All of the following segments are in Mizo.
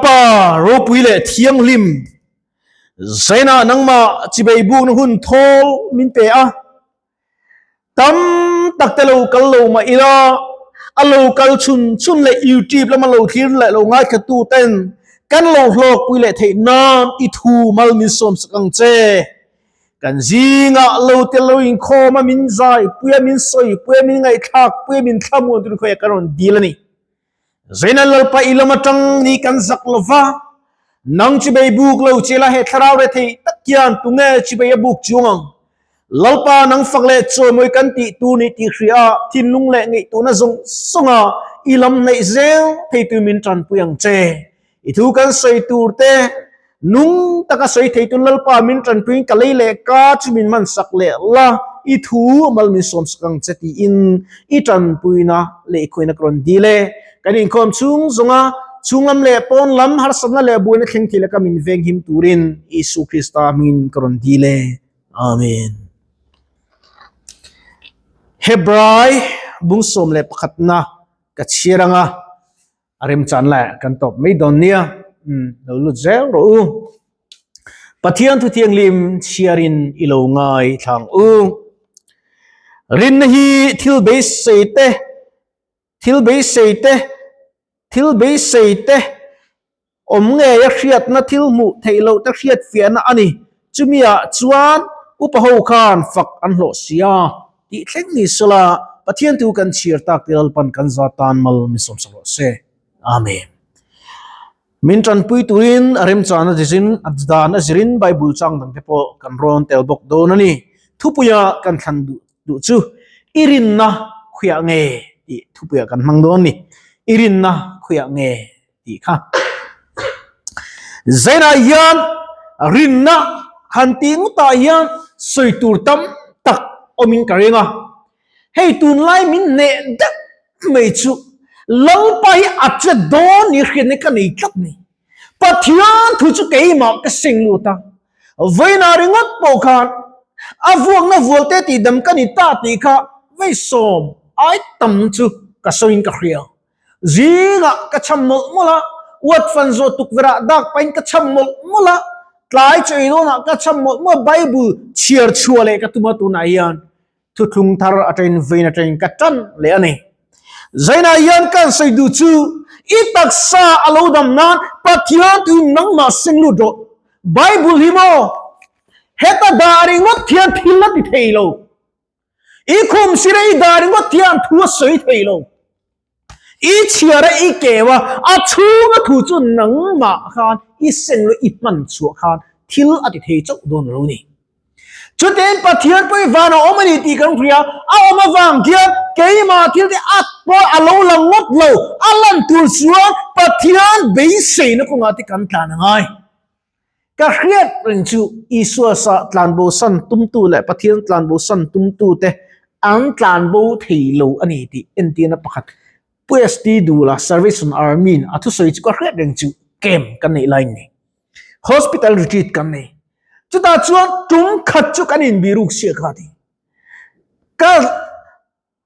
Pa ropui leh thianghlim Zainah nangmah chibei bukna hun thawl min pe a, tam tak te lo kal lo mah ila a lo kal chhun chhun leh YouTube lama lo thlir leh lo ngaithla tu ten kan lo hlawkpui leh theih nan i thu mal min sawm sak ang che. Kan zingah lo tel lo inkhawm a min zaipui a min sawipui a min ngaihthlakpui a min thlamuan tur khawiah kan rawn dil a ni. Zaina Lalpa i lam atang ni kan zak lova, nang chibei buk lo che la he thlarau rethei tak hian tunge chibei a buk chuang ang? Lalpa nang fak leh chawimawi kan tih tur ni tih hria a thinlung leh ngaihtuahna zawng zawnga i lam hnaih zel thei tu min tanpui ang che. I thu kan sawi tur te nung taka sawi thei tu Lalpa min tanpuiin ka lei leh ka chu min hman sak leh la, i thu mal min sawm sak ang che tiin i tanpuina leh i khuaina ka rawn dil e. Kan inkhawm chhung zawnga chhunglam leh pawn lam harsatna leh buaina thleng thei laka min venghim turin Isu Krista hmingin ka rawn dil e. Amen. Hebrai bung 11na ka chhiar anga. A remchan leh kan tawp mai dawn nia, umm lo lut zel rawh u. Pathian Thuthianghlim chhiarin i lo ngai thlang u. Rinna hi thil beisei te, thil beisei te, thil beisei te awm ngei a hriatna thil hmuh theih loh te hriat fiahna a ni. Chumi ah chuan upa ho khan fak an hlawh sia tih thleng ni sela Pathian tu kan chhiar tak te Lalpan kan za tan mal min sawmsak rawh se. Amen. Min tanpui turin a remchana zizin a dan a zirin Bible chang dang te pawh kan rawn tel bawk dawn a ni. Thupuia kan thlan duh duh chu i rinna khuiah nge tih thupuia kan hmang dawn a ni. I rinna khuiah nge tih kha. Zainah hian rinna han tih ngawtah hian sawi tur tam tak awmin ka ring a. Hei tunlai min hneh deuh mai chu Lalpa hi a che dawn ni hriatna ka nei tlat ni. Pathian thu chu keimah ka seng lut a, vawiinah ringawt pawh khan a vuakna vualte tihdam ka ni ta tih kha vei sawm ai tam chu ka sawiin ka hria. Zingah ka cham mawlh mawlh a, uat fan zawh tukverhah dak pahin ka cham mawlh mawlh a, tlai chaw ei dawnah ka cham mawlh mawlh a, Bible chhiar chhuah leh ka tum a tunah hian thuthlung thar atangin vein atangin ka tan leh a ni. Zainah hian kan sawi duh chu i taksa a lo dam nan Pathian tuin nangmah seng lut rawh. Bible hi maw heta dah ringawt hian thil a ti thei lo. I khum sira i dah ringawt hian thu a sawi thei lo. I chhiar a i keu a, a chhunga thu chu nangmah khan i seng leh i hman chhuah khan thil a ti thei chauh dawn lo ni. Chutin Pathian pawh i van a awm a ni tih kan hria, a awm avang khian keimah thil te a pawh a lo lang ngawt lo, a lan tur chuan Pathian beiseina kawngah te kan tlan a ngai. Ka hriat reng chu Isua sa tlanbosan tumtu leh Pathian tlanbosan tumtute an tlanbo thei lo a ni tih entirna pakhat Pu ST Dula Salvation Army in a thusawi chu ka hriat reng chu camp kan neih lai ni. Hospital retreat kan nei. Chutah chuan tum khat chu kan inbiruk sia kha ti. Ka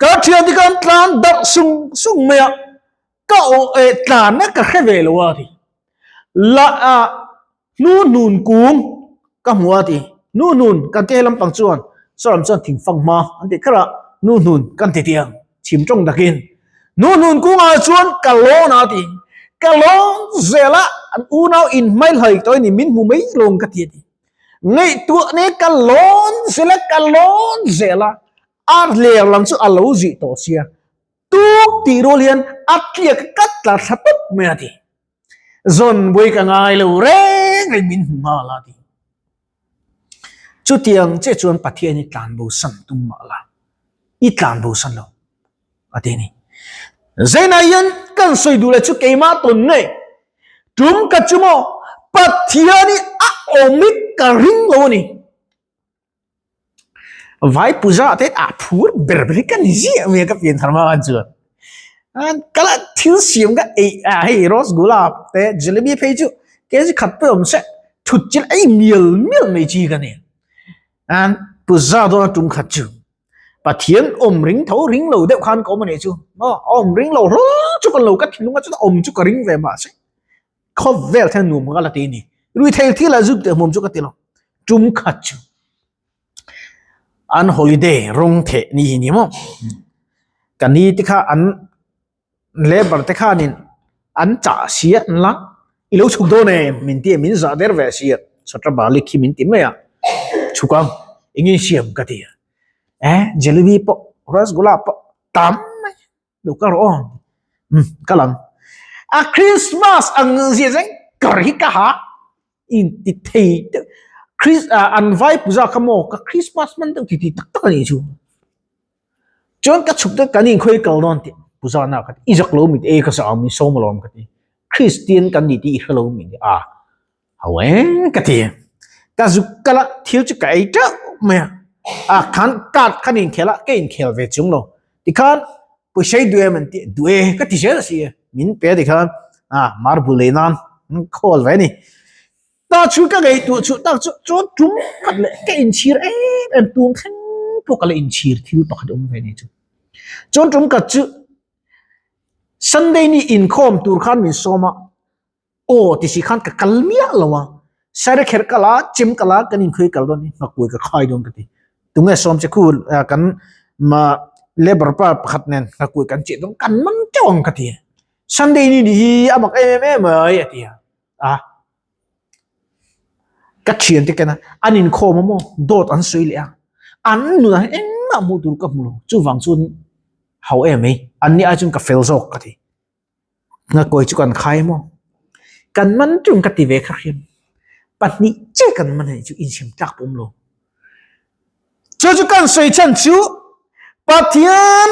ka thian te khan tlan darh sung sung mai a, ka aw eh tlan a ka hre ve lo a ti. La a hnu hnun kung ka hmu a ti. Hnu hnun kan ti helam pang chuan saw lam chuan thing fang hma an tih kher a, hnu hnun kan ti tiang chhim tawng takin. Hnu hnun kungah chuan ka lawn a ti. Ka lawn zel a, an unau inhmailhai tawh a ni min hmu mai lawng ka ti a ti. Ngaihtuah ne ka lawn zel a, ka lawn zel a. A ler lam chu a lo zih tawh sia, tuk tih rual hian a tliak a kat tlar thla tawp mai a ti. Zawn buai ka ngai lo reng reng min hmu nghal a ti. Chutiang che chuan Pathian hi tlan bo san tum mah la, i tlan bo san lo a ti a ni. Zainah hian kan sawi duh leh chu keimah tawn ngei tum ka chu maw Pathian hi a awm hi ka ring lo a ni. Vai puja te a phur ber ber hi ka ni ziah mai a ka pian thar hma khan chuan ka la thil siam ka ei a hei rosgula te jalebi phei chu kg khat pawh awm se thut chilh ei mial mial mai chi ka ni an puja dawn a tum khat chu Pathian awm ring tho ring lo deuh khan ka awm a nih chu maw awm ring lo hlawm chu ka lo ka thinlung a chuan awm chu ka ring ve mahse. Khawvel thlen nuam ka la ti ni. Rui thei thil a zuk te hmuam chu ka ti lo. Tum khat chu. An holiday rawng theh ni hi ni maw. Ka ni te kha an labour te khanin an chah si a an la i lo chhuk dawn em min ti a min zah der ve si a chhawta bali khi min ti mai a chhuk ang engin siam ka ti a eh jalebi pawh rasgula pawh tam mai lo ka rawh aw um ka lang a Christmas ang zia zeng kar hi ka ha in ti thei deuh Chris an vai puja kha maw ka Christmas man deuh ti ti tak tak a nih chu. Chuan ka chhuk te kan inkhawi kal dawn tih Pu Zana ka ti, i zak lo mit e ka zah ang min sawm alawm ka ti, Kristian kan ni tih i hre lo min ti a, ho e ka ti. Ka zuk kal a, thil chu ka ei teuh mai a, a khan card khan inkhel a, ka inkhel ve chung lo, tikhan pawisa i duh em an ti, duh e ka ti zel si a, min pe tikhan a marble lei nan an khawl ve a ni. Ta chu ka ngaihtuah chu tak chu chuan tum khat leh ka inchhir em em tum thleng pawh ka la inchhir thil pakhat awm ve ni chu. Chuan tum khat chu Sunday ni inkhawm tur khan min sawm a, aw ti si khan ka kal miah lo a, Sare kher kal a, chem kal a, kan inkhawi kal dawn ni, nghakuai ka khai dawn ka ti. Tunge sawm che khu kan labour pa pakhat nen nghakuai kan cheh dawn kan man teuh ang ka ti. Sunday ni ni hi a mak em em mai a ti a. A ka thian te kena an inkhawm a maw dawt an sawi leh a an nunah hian engmah hmuh tur ka hmu lo chuvang chuan ho em mai an ni ai chuan ka fel zawk ka ti ngakawi chu kan khai maw kan man tum ka ti ve kha hriam pahnih che kan man anih chu inchhim tlak pawh awm lo. Chu chu kan sawi chhan chu Pathian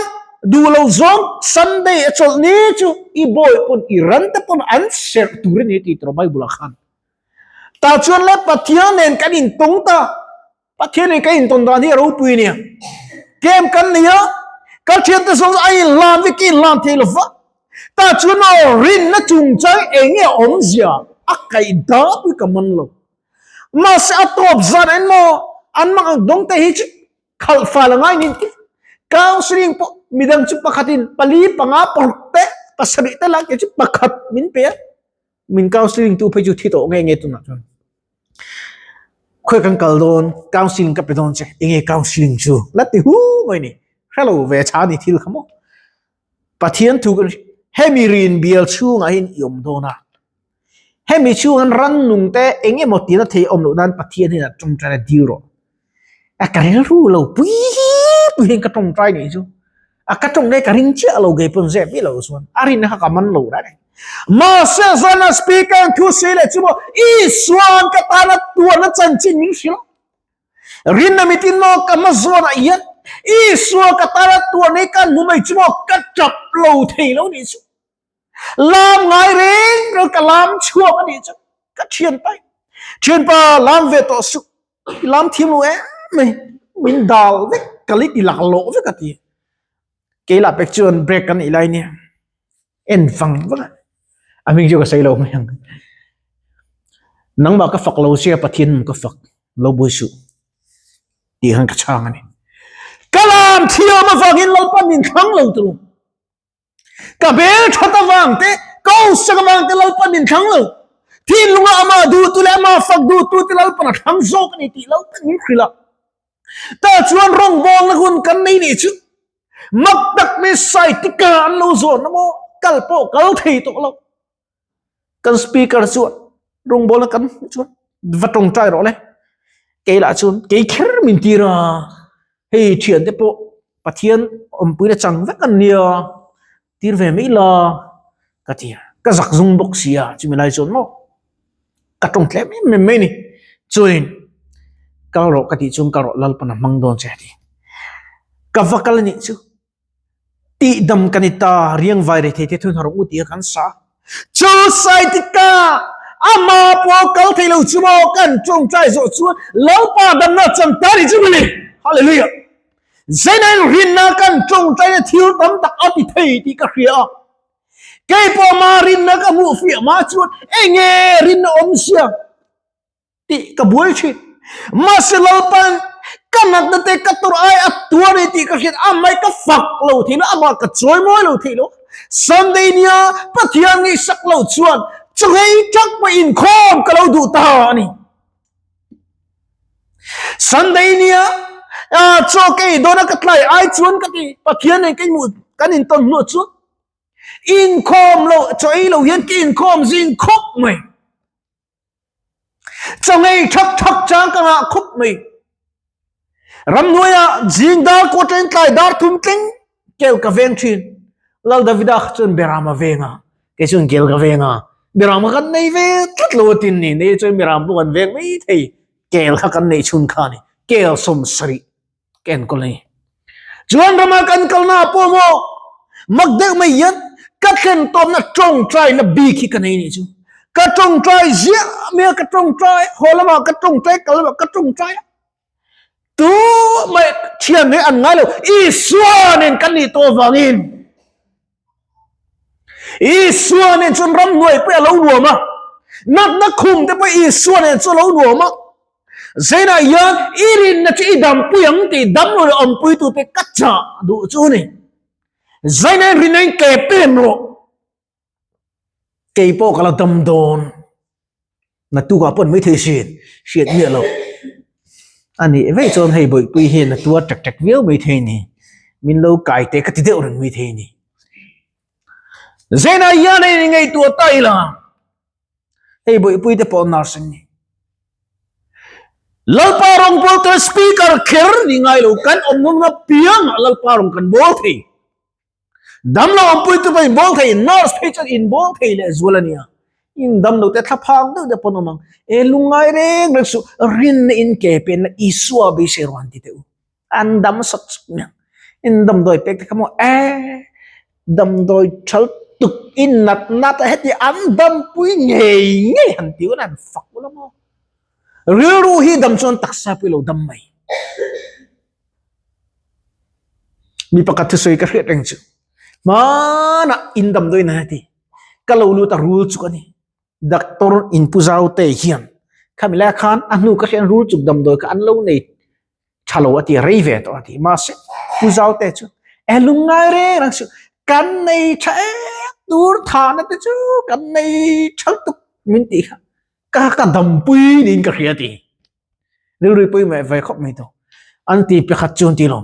duh lo zawng Sunday a chawlh ni chu i bawi pawn i ran te pawn an serh tur a ni tih tawh Bible ah khan. Tah chuan le Pathian nen kan intawng ta, Pathian nen kan intawn dan hi a ropui a nia. Kem kan nei a, ka thiante zawng a inhlan vek, ka inhlan thei lo va. Tah chuan aw rinna chungchang eng nge awmzia a kaih dap hi ka man lo. Mahse a tawp zan en maw an mang ang dawng te hi chu khalh fal a ngai nin ti. Counseling pawh midang chu pakhatin pali panga paruk te pasarih te lai kei chu pakhat min pe a. Min counseling tu phei chu thi tawh nge nge tunah chuan. Khawi kan kal dawn counseling ka pe dawn che enge counseling chu la ti hu mai ni. Hrelo ve cha ni thil kha maw. Pathian thu kan hemi rin bial chhungah hian i awm dawn a. Hemi chhungan rannung te eng emaw tina thei awm loh nan Pathian hian a tawngtai a dil rawh. A ka rilru lo pui pui hian ka tawngtai nih chu. A ka tawngtai ka ring chiah lo ngei pawn zep miah lo chuan a rin kha ka man lo reng reng. Mahse zana speaker in thu sawi leh chu maw Isuan ka tana tuarna chanchin min hrilh a. Rinna mitin maw ka hma zawnah hian Isua ka tana tuarna hi ka hmu mai chu maw ka tap lo thei lo nih chu. Lam ngai reng reng ka lam chhuak a nih chu ka thianpa hi thianpa lam ve tawh suh i lam thiam lo em mai min dal vek ka lit i lak lawh vek a ti kei lah pek chuan break kan neih lai nia en vang vang a a hming chu ka sawi lo mai ang nangmah ka fak lo sia Pathian ka fak lo buai suh tih khan ka chhang a ni ka lam thiam avangin Lalpan min thlang lo tur. Ka bel that avang te, ka awsak avang te Lalpan min thlang lo. Thinlunga amah duhtu leh amah fak duhtu te Lalpan a thlang zawk a ni tih Lalpan min hrilh a. Tah chuan rawngbawlna hun kan nei nih chu mak tak mai saitika an lo zawn a maw, kal pawh kal thei tawh lo. Kan speaker chuan rawngbawlna kan hmuh chuan va tawngtai rawh le. Kei lah chuan kei kher min tir a, hei thiante pawh Pathian awmpuina chang vek an nia, tir ve mai la ka ti a, ka zak zung bawk si a, chumi lai chuan maw ka tawng tlem em em mai ni. Chuanin kal rawh ka tih chuan kal rawh Lalpan a hmang dawn che a ti. Ka va kal a nih chu. Tihdam kan i ta, riang vai rei thei te thun har u ti kha kan sa. Chu sai tika ama pawh kal thei lo chu maw kan tawngtai zawh chuan Lalpa damna chan ta ni chu mawle. Hallelujah. Zeinain rinna kan tawngtaina thil tam tak a ti thei tih ka hria a. Kei pawh ama rinna ka hmuh fiah hma chuan enge rinna awmzia tih ka buai thin. Mahse Lalpan ka natna te ka tawrh ai a tuar ni tih ka hriat amah ka fak lo thei lo, amah ka chawi mawi lo thei lo. Sunday nia Pathian ngaihsak lo chuan. Chawhei ṭak pawh inkhawm ka lo duh ta a ni. Sunday nia chaw ka ei dawn a ka tlai ai chuan ka ti Pathian nen ka inhmuh kan intawn hnuah chuan inkhawm lo chaw ei lo hian ka inkhawm zing khawp mai. Chawngei thak thak chang ka ngah khawp mai. Ramhnuaiah zing dar kawteng tlai dar thum tling kel ka veng thin. Lal Davida kha chuan Beram a veng a, kei chuan kel ka veng a. Beram kha kan nei ve tlat lo a tin ni, nei chuan Beram pawh kan veng mai thei. Kel kha kan neih chhun kha a ni, kel 70. Ka enkawl a ni. Chuan rama kan kalna ah pawh maw mak deuh mai hian ka thlen tawpna tawngtaina bik hi ka nei nih chu. Ka tawngtai ziah mai a, ka tawngtai haw lamah ka tawngtai kal lamah ka tawngtai a. Tu mai thian hi an ngai lo Isua nen kan nih tawh avangin Isua nen chuan ramhnuai pawh a lo nuam a, natna khum te pawh Isua nen chuan a lo nuam a. Zainah hian i rinna chu i dampui ang tih dam lo leh awmpuitute ka chah duh chu a ni. Zainah hian rinna in ke pem rawh. Kei pawh ka la dam dawn. Natukah pawh an mai thei sin, hriat miah loh. A nih vei chuan hei bawihpui hian a tuar ṭek ṭek viau mai thei a ni. Min lo kai teh ka ti deuh reng mai thei a ni. Zainah hian hei ni ngaihtuah ta ila. Hei bawihpui te pawh nurse an ni. Lalpa rawng bawl tur speaker kher ni ngai lo kan awm ngam nga piang ah Lalpa rawng kan bawl thei. Damlo awmpui tu pawh in bawl thei, nurse phei chuan in bawl thei leh zual a nia. In damlo te thlaphang deuh deuh pawn awm ang. E lungngai reng reng suh, rinna in ke pen la Isua beisei rawh an ti teh u. An dam sawt sawt mai ang. In damdawi pek te kha maw e damdawi thal tuk in nat nat a heti an dampui ngei ngei han ti ula an fak ula maw. Rilru hi dam chuan taksa pawh i lo dam mai. Mi pakhat thusawi ka hriat reng chu hmanah in damdawi na heti ka lo lut a rul chuk a ni. Doctor in pu zau te hian khami lai khan a hnu ka hriat rul chuk damdawi kha an lo nei tha lo a ti rei ve tawh a ti mahse pu zau te chu e lungngai reng reng suh kan nei tha ek tur thahna te chu kan nei tha lutuk min tih kha ka ka dampui niin ka hria a ti rilru pawimawh mai ve khawp mai tawh an ti pakhat chu an ti lo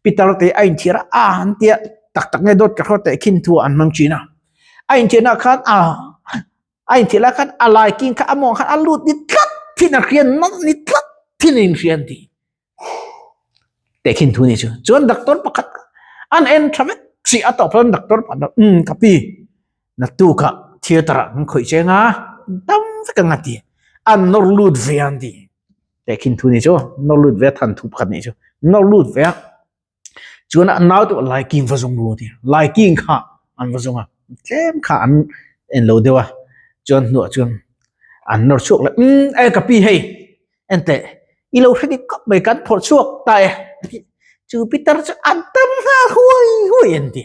pitar te a inthiar a a an tia tak tak nge dawt ka hrawt teh khin thu an hmang thin a a inthiarna khan a a inthiar lai khan a lai king kha a mawng khan a lut ni tlat thin a hriat nalh ni tlat thin a inhria an ti teh khin thu ni chu chuan doctor pakhat an en tha vek si a tawp chuan doctor pakhat um ka pi naktukah theatre ah kan khawih cheng a tam vek ang a ti an nawr lut ve an ti teh khin thu ni chu nawr lut ve a than thu pakhat nih chu nawr lut ve a chuan a nau te lai king va zawng ru a ti lai king kha an va zawng a tlem kha an en lo deuh a chuan hnuah chuan an nawr chhuak leh umm e ka pi hei Enteh, i lo hre dik khawp mai kan phawrh chhuak ta e. Chu Peter chu a dam nghal huai huai an ti.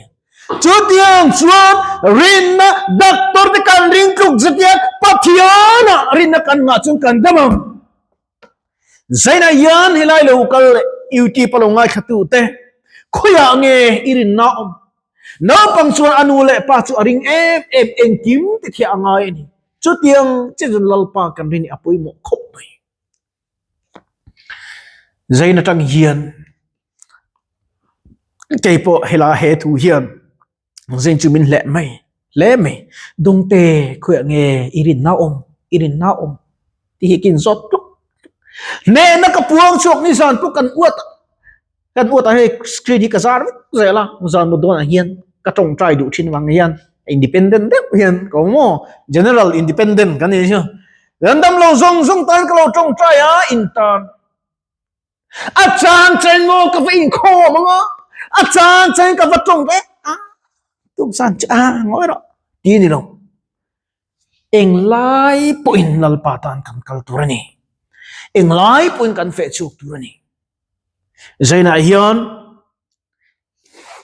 Chutiang chuan rinna doctor te kan ring tluk zatiang Pathianah rinna kan nghah chuan kan dam ang. Zainah hian helai lo kal leh YouTube a lo ngaithla tu te khawiah nge i rinna awm? Naupang chuan a nu leh pa chu a ring em em engkim ti thiah a ngai a ni. Chutiang chiah chuan Lalpa kan rin hi a pawimawh khawp mai. Zain atang hian kei pawh hela he thu hian zain chu min hleh mai hle mai. Dawngte khawiah nge i rinna awm i rinna awm tih hi ka inzawt tluk tluk. Hnehna ka puang chhuak nizan pawh kan uat a. Kan uat ah hei screen hi ka zar vek zel a, zan mut dawnah hian ka tawngtai duh thin vang hian independent deuh hian ka awm aw, general independent kan nih chu. Kan dam lo zawng zawng tan ka lo tawngtai a in tan. A chang chang maw ka va inkhawm ang a, a chang chang ka va tawng ve a, tukzan chu a ngawi rawh ti a ni lo. Englai pawhin Lalpa tan kan kal tur a ni. Englai pawhin kan feh chhuak tur a ni. Zainah hian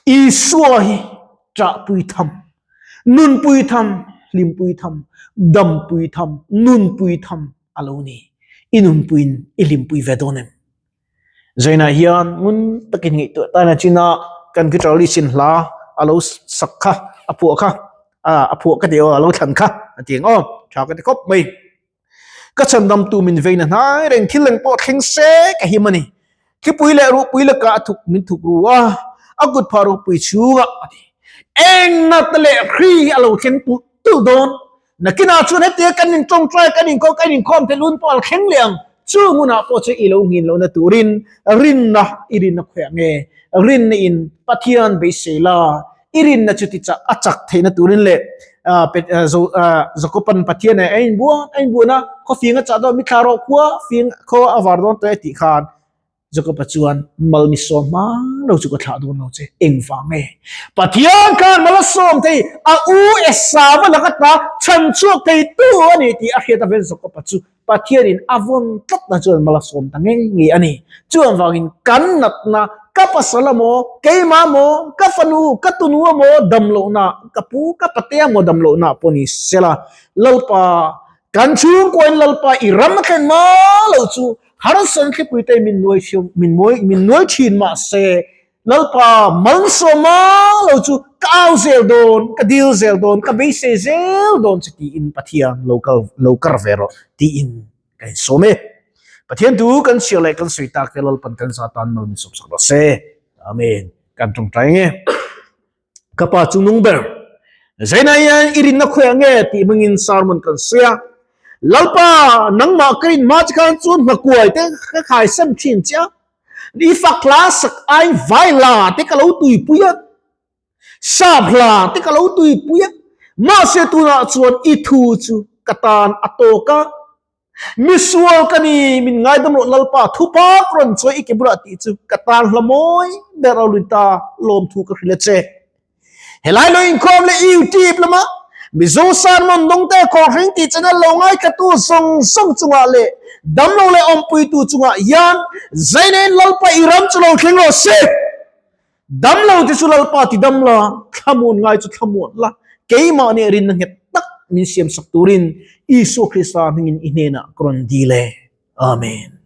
Isua hi ṭahpui tham, nunpui tham, hlimpui tham, dampui tham, nunpui tham a lo ni. I nunpuiin i hlimpui ve dawn em? Zainah hian ngun takin ngaihtuah tan a chin a, kan guitarist in hla a lo sak kha, a phuah kha, a phuah ka tih aw, a lo thlan kha a ti ang aw. Tha ka ti khawp mai. Ka chhandamtu min veina hnai reng thil eng pawh thleng se ka him a ni. Thipui leh ruhpui lakah a thuk min thuk ru a, a kut phah ruhpui chhungah a ti. Eng natna leh hri hi a lo thleng tulh tulh dawn. Nakinah chuan hetia kan intawngtai, kan inkhawm, kan inkhawm theih lun pawh a thleng leh ang. Chu hmunah pawh chu i lo nghin lohna turin rinna i rinna khawiah nge? Rinna in Pathian beisei la, i rinna chu ti chak a chak theihna turin leh Jakoban Pathian a inbuan a inbuan a, khawfing a chah dawn mithla rawh khua fing khaw a var dawn tawh e tih khan Jakoba chuan mal mi sawm hma lo chu ka thlah dawn lo che, engvang nge? Pathian khan mal a sawm thei, a u Esava laka ta chhan chhuak thei tu a ni tih a hriat aveng Jakoba chu Pathianin a vawn tlatna chuan mal a sawm ta ngei ngei a ni. Chuan vangin kan natna, ka pasal amaw, keimah amaw, ka fanu, ka tunu amaw dam lohna, ka pu, ka patea amaw dam lohna pawh ni sela, Lalpa, kan chhungkuain Lalpa i ram a thlen hma lo chu harsan thlipui te min nuai min nuai min nuai thin mahse Lalpa malsawma lo chu ka au zel dawn, ka dil zel dawn, ka beisei zel dawn che tiin Pathian lo kal lo kar ve rawh tiin ka insawm e. Pathian tu kan chhiar leh kan sawi tak te Lalpan kan za tan mal min sawmsak rawh se. Amen. Kan tawngtai nge. Ka pa chu nung ber. Zaina hian i rinna khawiah nge tih hmangin sermon kan sawi a. Lalpa nangmah ka rin hma che khan chuan nghakuai te ka khaisan thin che a. I fak hla sak ai vai hla te ka lo tuipui a, sap hla te ka lo tuipui a, mahse tunah chuan i thu chu ka tan a tawk a, misual ka ni min ngaidam rawh Lalpa thupak rawn chawi i ke bulah tih chu ka tan hla mawi ber a lui ta lawmthu ka hrilh a che. Helai lo inkhawm leh YouTube lama Mizo Sermon Dawngte Khawhring tih channel lo ngaithlatu zawng zawng chungah leh damlo leh awmpuitu chungah hian Zainain Lalpa i ram chu lo thleng rawh se! Damlo te chu Lalpa ti dam la, thlamuan ngai chu thlamuan la, keimah nih rinna nghet tak min siamsak turin Isua Krista hmingin i hnenah ka rawn dil e. Amen.